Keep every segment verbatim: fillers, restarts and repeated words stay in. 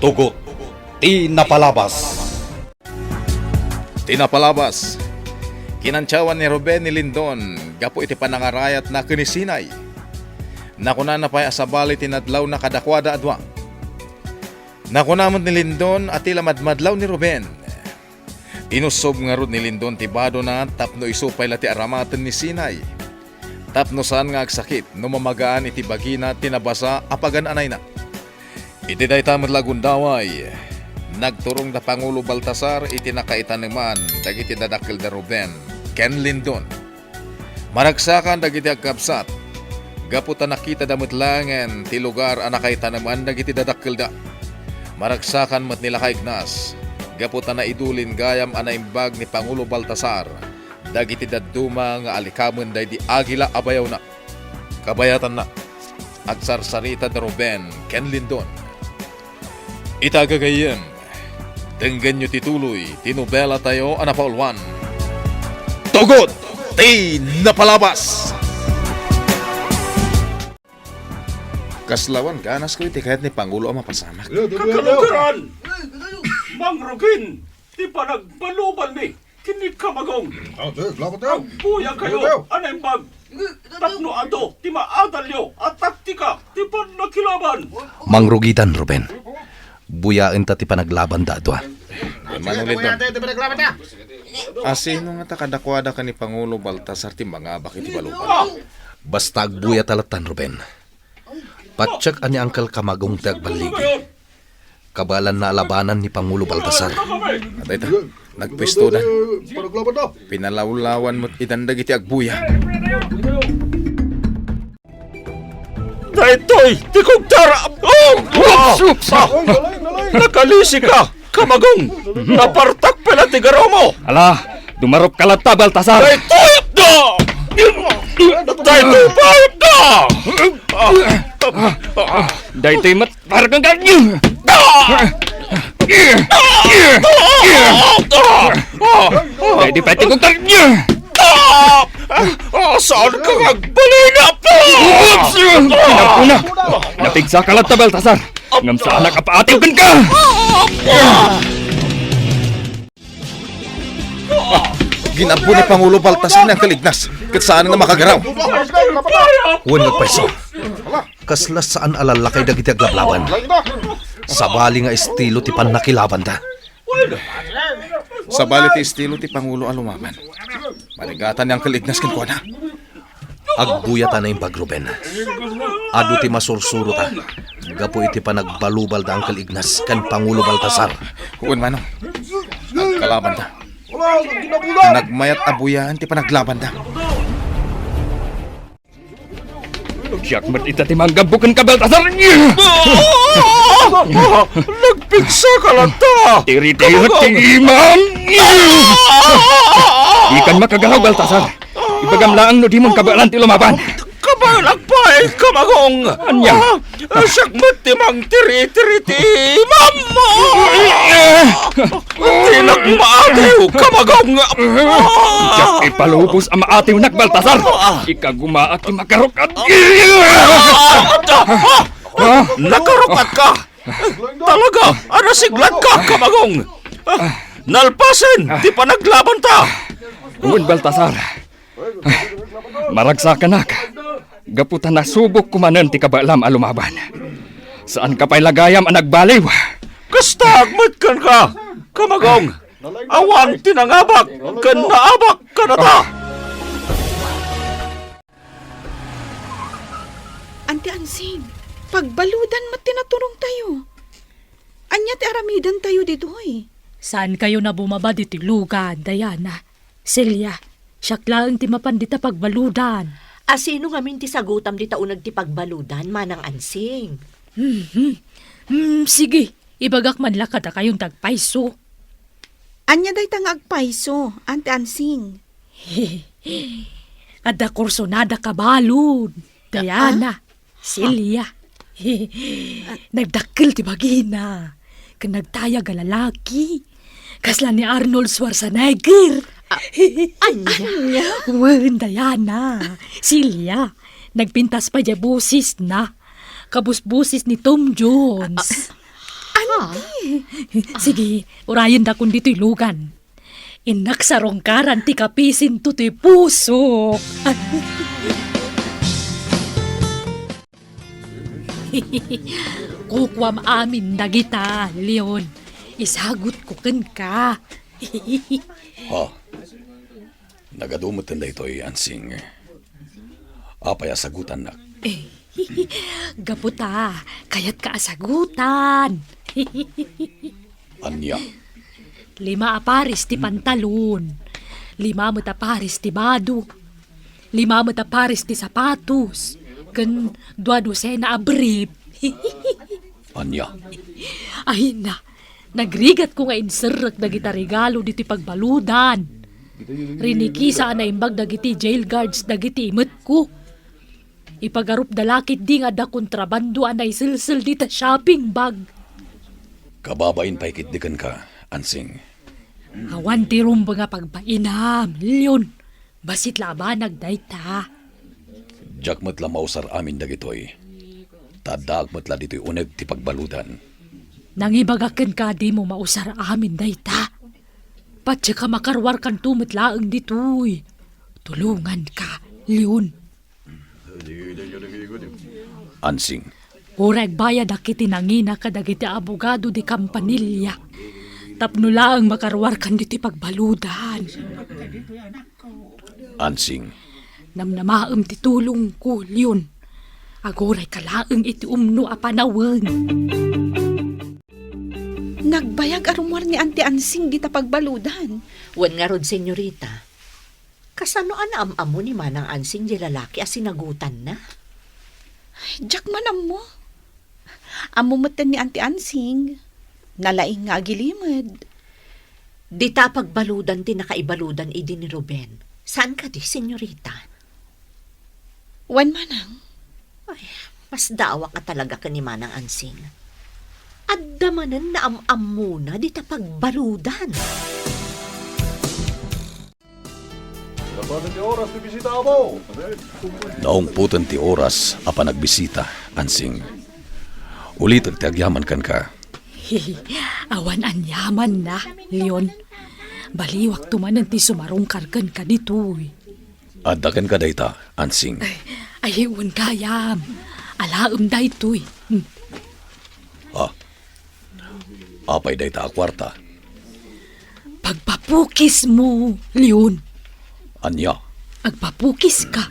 Tugot ti napalabas. Ti napalabas, kinantsawan ni Ruben ni Lindon gapu iti panangarayatna ken ni Sinay. Nakunana pay a sabali ti nadlawna kadakuada a dua. Nakuna met ni Lindon a ti la madmadlaw ni Ruben. Inussob ngarud ni Lindon ti badona tapno isu pay la ti aramaten ni Sinay. Tapno saan nga agsakit no mamagaan iti bagina ti nabasa a pagan-anayna. Iti dayta met la a gundaway, nagturong da Pangulo Baltasar iti nakaitaneman dagiti dadakkel da Ruben ken Lindon. Maragsakan dagiti agkabsat, gapu ta nakitada met laengen ti lugar a nakaitaneman dagiti dadakkelda. Maragsakan met ni Lakay Ignas, gapu ta naidulin gayam a naimbag ni Pangulo Baltasar dagiti dadduma nga alikamen daydi agila a bayawna. Kabayatanna, agsarsarita da Ruben ken Lindon. Ita gagayyem, denggenyo ti tuloy ti nobelatayo a napauluan, Tugot ti Napalabas! Kasla awan ganasko iti kayat ni Pangulo a mapasamak. Kakalugaran! Mangrugin ti panagbalubalmi ken ni Kamagong. Agbuya kayo a naimbag tapno adu ti maadalyo a taktika ti pannakilaban. Mangrugitan, Ruben. Buyaenta ti panaglabanda a dua. Manulid don. Asino ngata kadakuada ken ni Pangulo Baltasar ti mangabak iti balubal? Basta agbuyata lattan, Ruben. Patiek a ni Angkel Kamagong ti agballig. Kabaelanna a labanan ni Pangulo Baltasar. Dayta, nagpuestoda. Pinalawlawan met idan dagiti agbuya. Daytoy ti kugtaram! Oh! Ah! Nakalisika, Kamagong! Napartak pala ti garaw mo! Ala, dumarupka latta, Baltasar! Daytoy da! Daytoy bayad da! Daytoy met parang ka. Daytoy pati kong tarnya! Ah! Ah, saan ka agbalin, Apo? Oops! Pinagpuna! Napigsa ka latta, Baltasar! Ngem saanak a paatiw kenka! Gin-abbo ni Pangulo Baltasar ni Angkel Ignas, ket saan nga makagaraw. Wen nga payso, kasla saan a lallakay dagiti aglablaban. Sabali nga estilo ti pannakilabanda. Sabali ti estilo ti Pangulo a lumaban. Marigatan ni Angkel Ignas kenkuana. Agbuyata a naimbag, Ruben. Adu ti masursurota gapu iti panagbalubal da Angkel Ignas ken Pangulo Baltasar. Wen, Manong. Agkalabanda. Nagmayat a buyaan ti panaglabanda. Siak met ita ti manggabbo kenka, Baltasar! Nagpigsa ka latta! Tiritirot ti imam! Dikan makagaraw, Baltasar! Ibagam laeng no dimon kabaelan ti lumaban. Kabaelak pay, Kamagong. Ania? Ah, siak met ti mangtiritiri ti imam. Dinak maatiw, Kamagong. Diak ipalubos a maatiwnak, Baltasar. Ikagumaak ti makarukat. Nakarukat ka. Talaga a nasiglatka, Kamagong. Nalpasen ti panaglabanta. Wen, Baltasar. Maragsakanak, gapu ta nasubok kumanen ti kabaelam a lumaban. Saanka pay la gayam a nagbaliw. Kastaak met kenka, Kamagong. Awan ti nangabak ken naabak kanata. Anti Ansing, pagbaludan met ti naturongtayo. Ania ti aramidentayo ditoy? Saankayon a bumaba ditoy lugan, Diana. Celia, siak laeng ti mapan dita pagbaludan. Asino ngamin ti sagutam dita uneg ti pagbaludan, Manang Ansing? Mhm. Hmm, sige, ibagak man la kadakayon ti agpayso. Ania dayta nga agpayso, Anti Ansing? Adda kursunada kabalud, Diana. Celia. Nagdakkel ti bagina. Ken nagtayag a lalaki. Kasla ni Arnold Schwarzenegger. Ah, ania? Wen, Diana. Celia. Nagpintas pay diay bosisna. Kabusbosis ni Tom Jones. Ah, ah. Ano? Ah. Sige, urayendakon ditoy lugan. Innak sarungkaran ti kapisinto ti pusok. Kukuam amin dagita, Leon. Isagutko kenka. Ha? Nagadu metten daytoy, Ansing. Apay a sagutannak? Gapu ta, kayatka a sagutan. Ania? Lima a pares ti pantalon, lima met a pares ti bado, lima met a pares ti sapatos, ken dua dosena a brief. Ania? Ay na, nagrigatko nga inserrek dagita regalo ditoy pagbaludan. Rinikisa a naimbag dagiti jail guards dagiti imetko. Ipagarupda la ketdi nga adda kontrabando a naiselsel dita shopping bag. Kababain pay ketdi kenka, Ansing. Awan ti rumbeng a pagbainam, Leon. Bassit la a banag dayta. Diak met la mausar amin dagitoy. Ta addaak met la ditoy uneg ti pagbaludan. Nangibagak kenka a dimo mausar amin dayta. Patiek a makaruarkanto met laeng ditoy. Tulonganka, Leon. Ansing. Uray agbayadak iti nangina kadagiti abogado di kampanilya tapno laeng makaruarkan ditoy pagbaludan. Ansing. Namnamaem ti tulongko, Leon. Agurayka laeng iti umno a panawen. Nagbayag a rummuar ni Auntie Ansing dita pagbaludan. Wen ngarud, senyorita, kasano a naam-ammo ni Manang Ansing di lalaki a sinagutanna? Diak man ammo. Ammo metten ni Auntie Ansing. Nalaing nga agilimed. Dita a pagbaludan ti nakaibaludan idi ni Ruben. Saan kadi, senyorita? Wen, manang. Ay, masdaawak a talaga ken ni Manang Ansing. Adda manen naam-ammona dita pagbaludan. Naungpoten ti oras ti bisita, amo. Naungpoten ti oras a panagbisita, Ansing. Ulitek ti agyaman kenka. Awan aniamanna, Leon. Baliwakto manen ti sumarungkar kenka ditoy. Adda kenka dayta, Ansing. Ay, wen gayam. Alaem daytoy. Hmm. Ah. Apay dayta a kuarta? Pagpapukismo, Leon. Ania? Agpapukiska.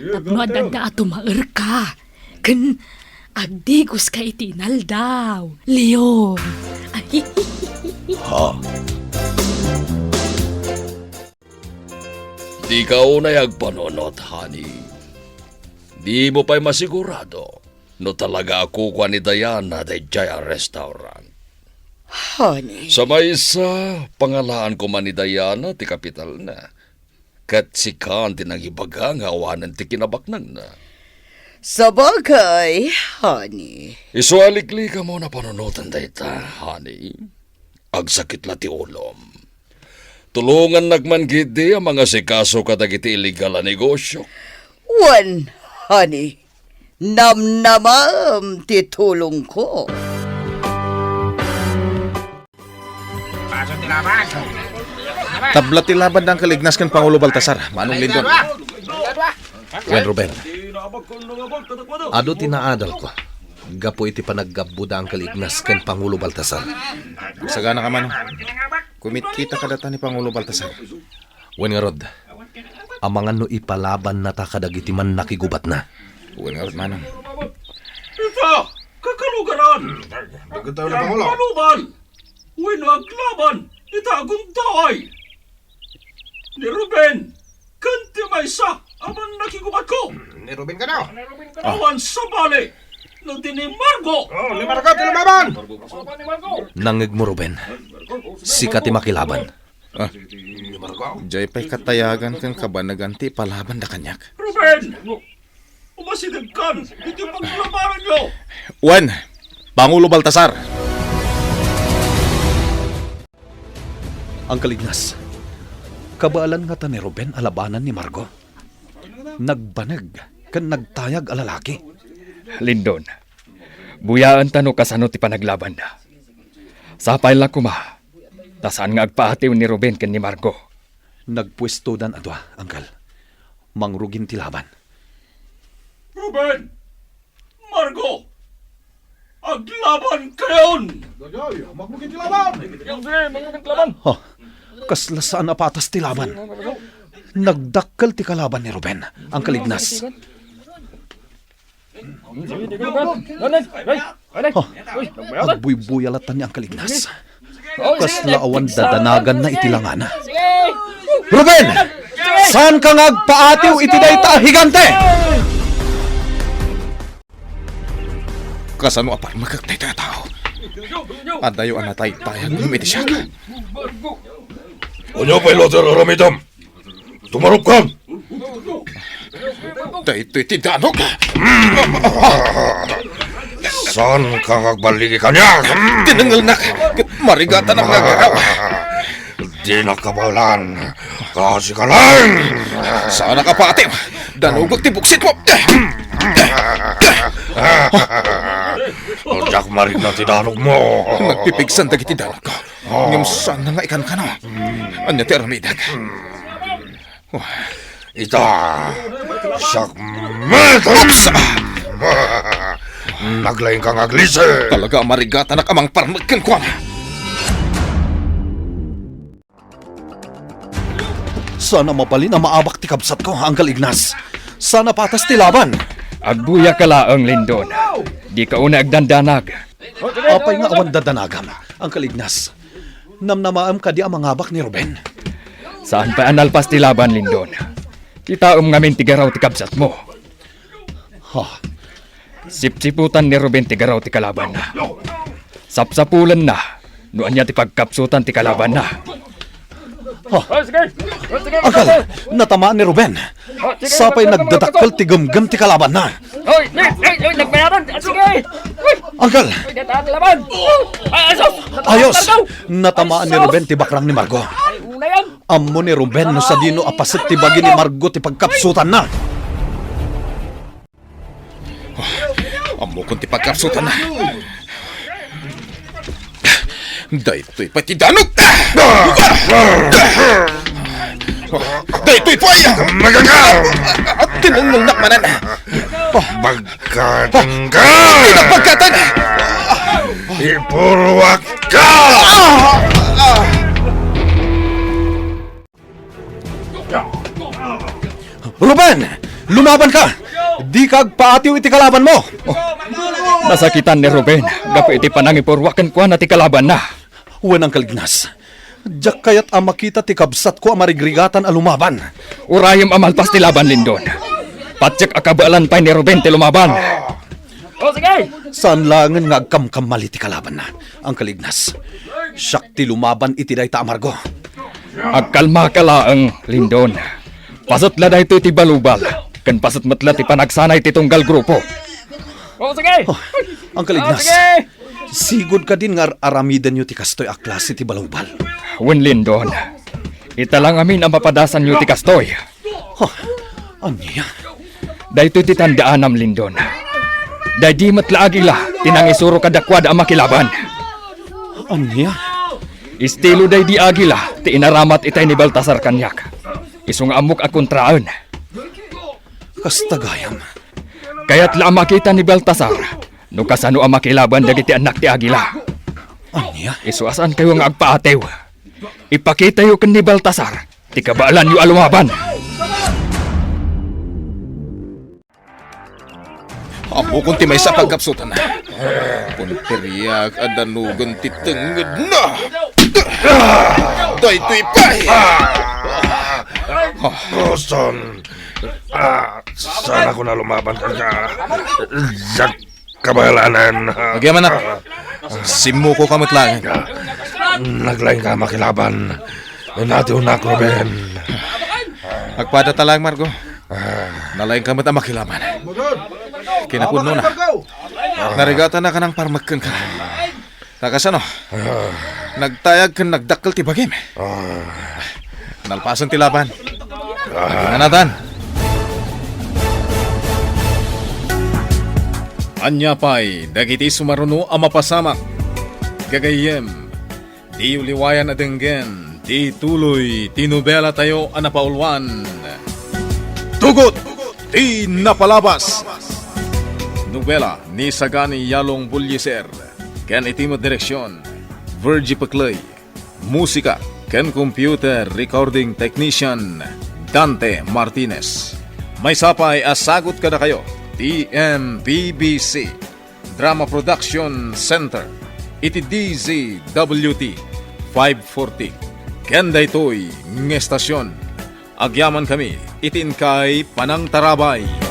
Tapno adda a tumaerka. Ken agdigoska iti inaldaw, Leon. Ay. Ha? Dika unay agpanunot, honey. Dimo pay masigurado no talaga a kukua ni Diana daydiay a restaurant. Honey. Sa maysa, pangalaan koma ni Diana ti kapitalna. Ket sika ti nangibaga nga awanen ti kinabaknangna. Sabagay, honey. Isu a liklikamon a panunoten dayta, honey. Agsakit la ti ulom. Tulongannak man ketdi a mangasikaso kadagiti illegal a negosio. Wen, honey, namnamaem ti tulongko. Tabla ti laban da Uncle Ignas ken Pangulo Baltasar, Manong Lindon. Wen, Ruben. Adu ti naadalko gapu iti panaggapu da Uncle Ignas ken Pangulo Baltasar. Sagana ka, Manong. Kumitkita kadata ni Pangulo Baltasar. Wen ngarud, amangan no ipalabannata kadagiti mannakigubatna. Wen ngarud, Manong. Ita, kakalugaran! Dagita, Pangulo. Agpaluban! Wenno aglaban ita agundaway ni Ruben ken ti maysa a mannakigubatko. Ni Ruben kano? Awan sabali no di ni Margo. Oh, ni Margo ti lumaban. Nangngegmo, Ruben. Sika ti makilaban. Ah. Ni Margo. Diay pay katayagan ken kabanegan ti ipalabanda kaniak. Ruben! Umasidegkan iti paglabananyo! Wen, Pangulo Baltasar! Uncle Ignas, kabaelan ngata ni Ruben a labanan ni Margo? Nagbaneg ken nagtayag a lalaki. Lindon, buyaenta no kasano ti panaglabanda. Sapay la koma, ta saan nga agpaatiw ni Ruben ken ni Margo. Nagpuestodan a dua, Angkel. Mangrugin ti laban. Ruben! Margo! Aglabankayon! Daytoy, mangrugin ti laban! Sige, mangrugin ti laban! Ha? Kasla saan a patas ti laban. Nagdakkel ti kalaban ni Ruben, Angkel Ignas. Ha? Agbuybuya latta ni Angkel Ignas. Kasla awan dadanaganna iti langana. Ruben! Saanka nga agpaatiw iti dayta a higante? Kasano a parmekek daytoy a tao? Adayo a nataytayag ngem iti siak. Ania pay latta ti aramidem? Tumarupkan! Daytoy ti danok! Saanka nga agballigi kaniak? Tinengelnak ket marigatanak nga agaraw. Dinak kabaelan. Kasika laeng! Saanak a paatiw! Danogek ti buksitmo! Diak marikna ti danogmo. Nagpipigsan dagiti danok. Ngem saan nga ikankano. Ania ti aramidek? Ita, siak met! Oops! Naglaingka nga aglisi! Talaga a marigatanak a mangparmek kenkuana. Saan a mabalin a maabak ti kabsatko, Angkel Ignas. Saan a patas ti laban. Agbuyaka laeng, Lindon. Dika unay agdandanag. Apay nga awan dadanagam, Angkel Ignas? Namnamaem kadi a mangabak ni Ruben? Saan pay a nalpas ti laban, Lindon. Kitaem ngamin ti garaw ti kabsatmo. Ha? Sipsiputan ni Ruben ti garaw ti kalabanna. Sapsapulenna no ania ti pagkapsutan ti kalabanna. Ha? Angkel, natamaan ni Ruben. Sapay nagdadakkel ti gemgem ti kalabanna. Oy, oy, oy, oy, nagbayaran. Ah, sige. Angkel. Oy, data ti laban. Ay, asos. Ayos. Natamaan ni Ruben ti bakrang ni Margo. Ay, una yan. Ammo ni Ruben no sadino a paset ti bagi ni Margo ti pagkapsutanna. Ammokon ti pagkapsutanna. Daytoy pay ti danok! Daytoy pay! Maganggam! Tinengnengnak manen! Bagkatan ka! Di nagpagkatan! Ipurwak ka! Ruben! Lumaban ka! Di ka agpaatiw iti kalabanmo! Oh. Nasakitan ni Ruben gapu iti panangipurwak kenkuana ti kalabanna. Wen, Angkel Ignas, diak kayat a makita ti kabsatko a marigrigatan a lumaban. Urayem a malpas ti laban, Lindon. Patiek a kabaelan pay ni Ruben ti lumaban. O, sige! Saan laengen nga agkamkamali ti kalabanna, Angkel Ignas. Siak ti lumaban iti dayta a Margo. Agkalmaka laeng, Lindon. Paset la daytoy ti balubal, ken paset met la ti panagsanay ti tunggal grupo. O, sige! Oh, Angkel Ignas, sige! Sigud kadin nga ar-aramidenyo ti kastoy a klase ti balubal? Wen, Lindon. Ita la ngamin a mapadasanyo ti kastoy. Huh, ania? Daytoy ti tandaanam, Lindon. Daydi met la Agila ti nangisuro kadakuada a makilaban. Ania? Estilo daydi Agila ti inaramat itay ni Baltasar kaniak. Isu nga ammok a kontraen. Kasta gayam. Kayat la a makita ni Baltasar no kasano a makilaban dagiti annak ti Agila. Ania? Isu a saankayo nga agpaatiw. Ipakitayo ken ni Baltasar ti kabaelanyo a lumaban. Ammokon ti maysa a pagkapsutanna. Punperiak a danogen ti tengngedna. Daytoy pay! Boston! Ah, saanakon a lumaban kenka. Diak kabaelanen. Agyamanak. Simmukoka met laeng. Naglaingka a makilaban. Inatiwnak, Ruben. Agpadata laeng, Margo. Ah. Nalaingka met a makilaban. Kinapudnona, narigatannak a nangparmek kenka. Ta kasano? Ah. Nagtayag ken nagdakkel ti bagim. Ah. Nalpasen ti laban. Ah. Aginanatan. Ania pay dagiti sumaruno a mapasamak? Gagayyem, Diyo liwayan a denggen ti tuloy ti nobelatayo a napauluan, Tugot ti Napalabas. Nobela ni Sagani Yalong Bullieser, ken iti met direksion, Virgie Pecley. Musika ken computer recording technician, Dante Martinez. Maysa pay a sagut kadakayo ti M P B C Drama Production Center iti D Z W T five forty. Ken daytoy nga estasion, agyamankami iti inkay panangtarabay.